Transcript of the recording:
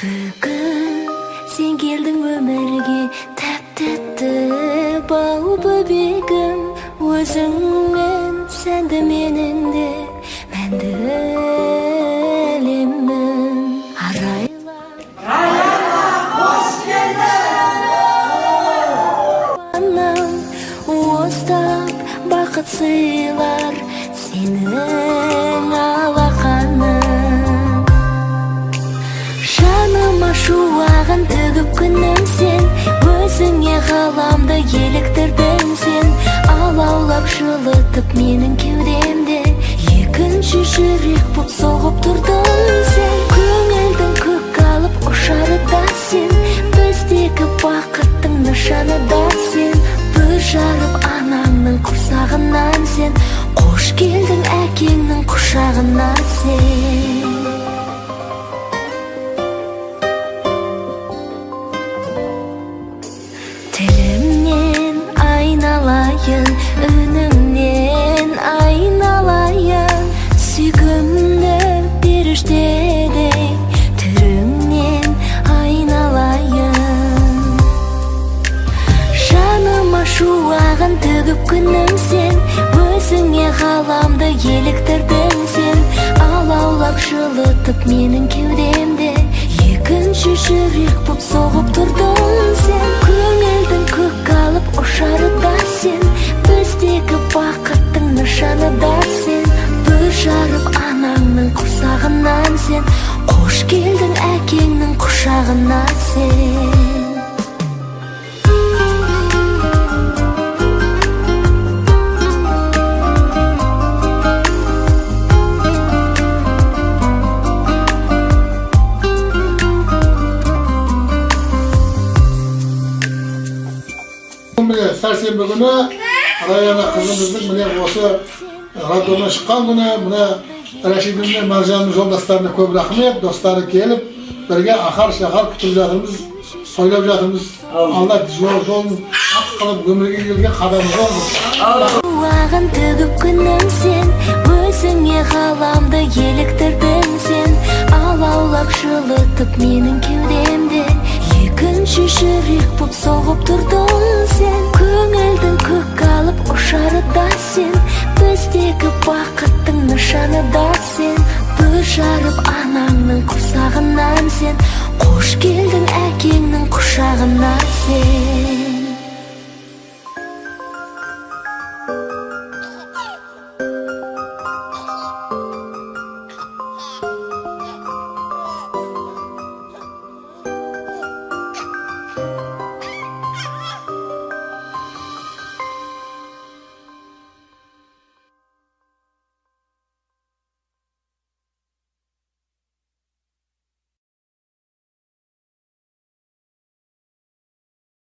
Бүгін сен келдің өмірге, тәп-тәтті бал бөбегім. Өзіңмен сәнді менің де мәнді әлемім. Арайлап анам уыстап бақыт сыйлар сенің алақаның. Жаныма шуағын төгіп күнім сен, өзіңе ғаламды еліктірдің сен. Алаулап жылытып менің кеудемде, екінші жүрек боп соғып тұрдың сен. Көңілдің көк алып ұшары да сен, біздегі бақыттың нышаны да сен. Бүр жарып анаңның құрсағынан сен, қош келдің әкеңнің құшағына сен. Тілімнен айналайын, үніңнен айналайын, сүйкімді періштедей түріңнен айналайын. Жаныма шуағын төгіп күнім сен, өзіңе ғаламды еліктірдің сен. Алаулап жылытып менің кеудемде, екінші жүрек боп соғып тұрдың сен. Көңілдің көк алып ұшары да сен, біздегі бақыттың нышаны да сен. Бүр жарып анаңның құрсағынан сен, қош келдің әкеңнің құшағына сен. Міне, сәрсенбі күні Раяна қызымыздың міне осы роддомнан шыққан күні. Міне, Рәшидім мен Маржанның жолдастарына көп рахмет. Достары келіп, бірге ақар шақар күтіп жатырмыз, тойлап жатырмыз. Алла жолын ақ қылып, өмірге келген қадамы жол қылсын. Шуағын төгіп күнім сен, өзіңе ғаламды еліктірдің сен. Алаулап жылытып менің кеудемде, екінші жүрек боп соғып тұрдың сен. Көңілдің көк алып ұшары да сен, біздегі бақыттың нышаны да сен. Бүр жарып